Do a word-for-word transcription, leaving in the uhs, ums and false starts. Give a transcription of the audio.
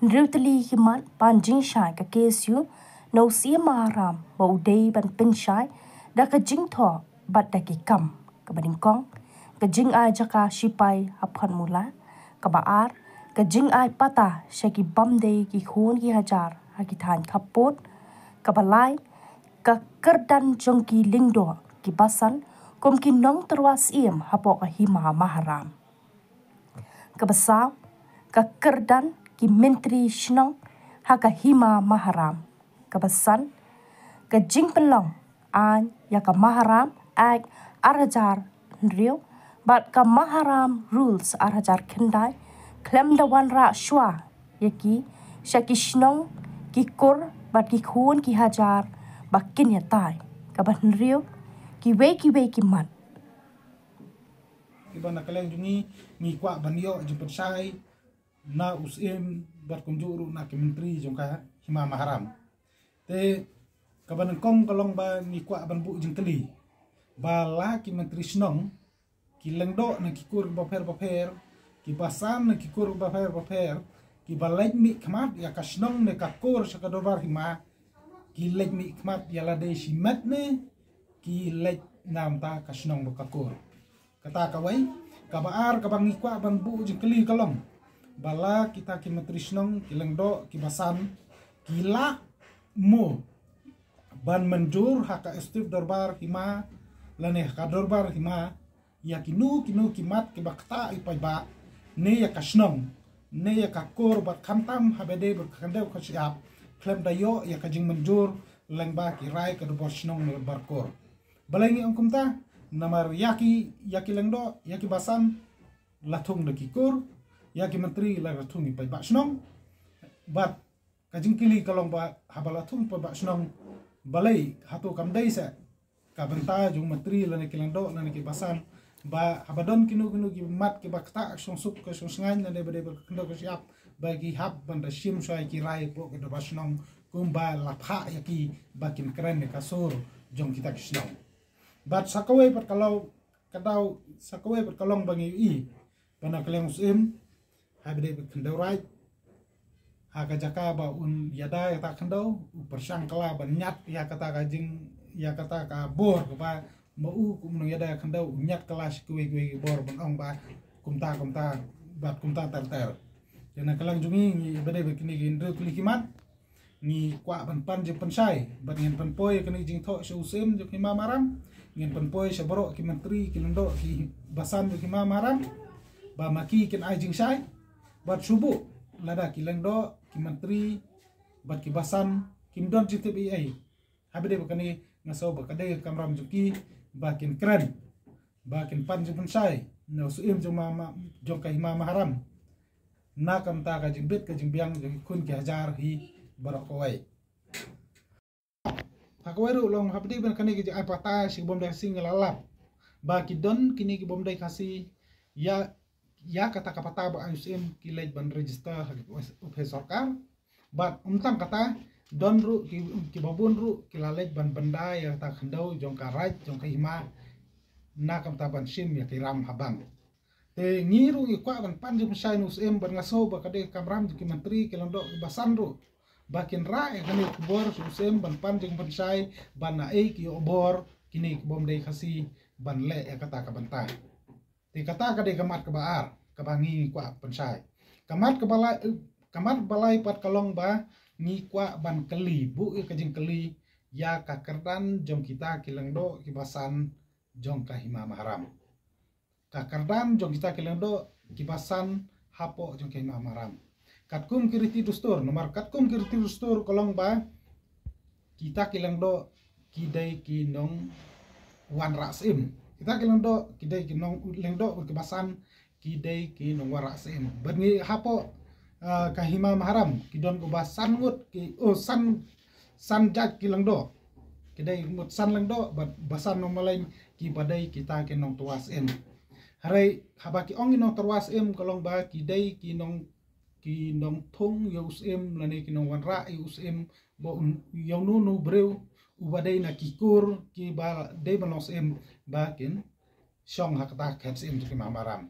Hynriew tylli ki mat ban jingshai ka KSU na u Syiem Maharam ba u dei ban pynshai da ka jingthoh bad da ki kam. Kaba nyngkong, ka jingai jaka shipai ha Phadmula. Kaba ar, ka jingai pata sha ki bym dei ki khun ki hajar ha ki thaiñ khappud. Kaba lai, ka kyrdan jong ki lyngdoh ki basan kum ki nongtyrwa syiem hapoh ka Hima Maharam. Kaba saw, ka kyrdan ki myntri shnong ha ka Hima Maharam. Kaba san, ka jingpynlong aiñ ïa ka Maharam Act ar hajar hynriew bad ka Maharam Rules ar hajar khyndai, khlem da wanrah shuwa ïa ki sha ki shnong, ki kur bad ki khun ki hajar ba kin ïatai. Kaba hynriew, kiwei kiwei ki mat. Kiba na ka liang jong ngi, ngi kwah ban ïoh jingpynshai na u Syiem bad kumjuh ruh na ki myntri jong ka Hima Maharam. Te kaba nyngkong ka long ba ngi kwah ban buh jingkylli ba la ki myntri shnong, ki lyngdoh na ki kur bapher bapher, ki basan na ki kur bapher bapher, kiba leit mih khmat ïa ka shnong ne ka kur sha ka dorbar hima, ki leit mih khmat ïa lade shimet ne ki leit na bynta ka shnong bad ka kur. Kata kawei, kaba ar kaba ngi kwah ban buh jingkylli ka long ba la kita ki myntri shnong, ki lyngdoh, ki basan, ki lah mo ban mynjur ha ka Executive Dorbar Hima lane ha ka Dorbar Hima ïa kino kino ki mat kiba ktah ïa u paidbah ne ïa ka shnong ne ïa ka kur bad khamtam haba dei bad ka khyndew ka shyiap, khlem da ïoh ïa ka jingmynjur lyngba ki rai ka dorbar shnong ne dorbar kur. Balei ngi ong kumta? Namar ïa ki, ïa ki lyngdoh, ïa ki basan la thung da ki kur, ïa ki myntri la thung ïa u paidbah shnong. Bad ka jingkylli ka long ba haba la thung ïa u paidbah shnong, balei hato kam dei seh ka bynta jong u myntri lane ki lyngdoh lane ki basan ba haba don kino kino ki mat kiba ktah shong suk ka shong shngaiñ lane ba dei ba ka khyndew ka shyiap, ba ki hap ban da shim shuwa ïa ki rai hapoh ka dorbar shnong kumba la phah ïa ki ba kin kren ïa ka sur jong kita ki shnong. Bad sa kawei pat ka long, ka daw, sa kawei pat ka long ba ngi ïohi ba na ka liang u Syiem, haba dei bad khyndew raij, ha ka jaka ba un ïada ïa kata ka khyndew, u pyrshang kylla ban ñiat ïa kata ka jing, ïa kata ka bor kaba ma u kum u nongïada ïa ka khyndew, u ñiat kylla sha kiwei kiwei ki bor ban ong ba kumta kumta bad kumta ter ter. Te na ka liang jong ngi, ngi ba dei bad kine ki hynriew tylli ki mat, ngi kwah ban pan jingpynshai bad ngin pynpoi kane ka jingthoh sha u Syiem jong ka Hima Maharam, ngin pynpoi sha baroh ki myntri, ki lyngdoh, ki basan jong ka Hima Maharam ba ma ki kin ai jingshai bad shu buh lada ki lyngdoh, ki myntri bad ki basan kim don jingtip ei ei. Haba dei bad kane nga sngew ba ka dei ka kamram jong ki ba kin kren, ba kin pan jingpynshai na u Syiem jong ma, ma, jong ka Hima Maharam na ka bynta ka jingbit ka jingbiang jong ki khun ki hajar hi baroh kawei. Ha kawei ruh long haba dei bad kane ka jingai pata sha ki bym dei Khasi, nga la lap ba ki don kine ki bym dei Khasi ïa, ïa kata ka pata ba ai u Syiem ki leit ban register ha ki ophis sorkar. Bad ym tang kata, don ruh ki, kiba bun ruh ki la leit ban bynda ïa kata ka khyndew jong ka raij jong ka Hima na ka bynta ban shim ïa ki ram ha bank. Te ngi ruh ngi kwah ban pan jingpynshai na u Syiem bad nga sngew ba ka dei ka kamram jong ki myntri, ki lyngdoh, ki basan ruh ba kin rah ïa kane ka khubor sha u Syiem ban pan jingpynshai ba naei ki ïoh bor kine ki bym dei Khasi ban leh ïa kata ka bynta. Te kata ka dei ka mat kaba ar kaba ngi kwah pynshai. Ka mat kaba lai, ka mat ba lai pat ka long ba ngi kwah ban kylli, buh ïa ka jingkylli ïa ka kyrdan jong kita ki lyngdoh, ki basan jong ka Hima Maharam. Ka kyrdan jong kita ki lyngdoh, ki basan hapoh jong ka Hima Maharam. Katkum ki riti dustur, namar katkum ki riti dustur ka long ba kita ki lyngdoh ki dei ki nongwanrah syiem. Kita ki lyngdoh ki dei ki nong, lyngdoh ki basan ki dei ki nongwanrah syiem. Bad ngi hapoh, ah, ka Hima Maharam ki don kumba san ngut ki, oh, san, san jait ki lyngdoh. Ki dei mut san lyngdoh bad basan nongmlien kiba dei kita ki nongtyrwa syiem. Hynrei haba ki ong ki nongtyrwa syiem ka long ba ki dei ki nong, ki nongthung ïa u Syiem lane ki nongwanrah ïa u Syiem ba un, ïa uno uno u briew uba dei na ki kur kiba dei ban long syiem ba kin shong ha kata ka khet syiem jong ka Hima Maharam.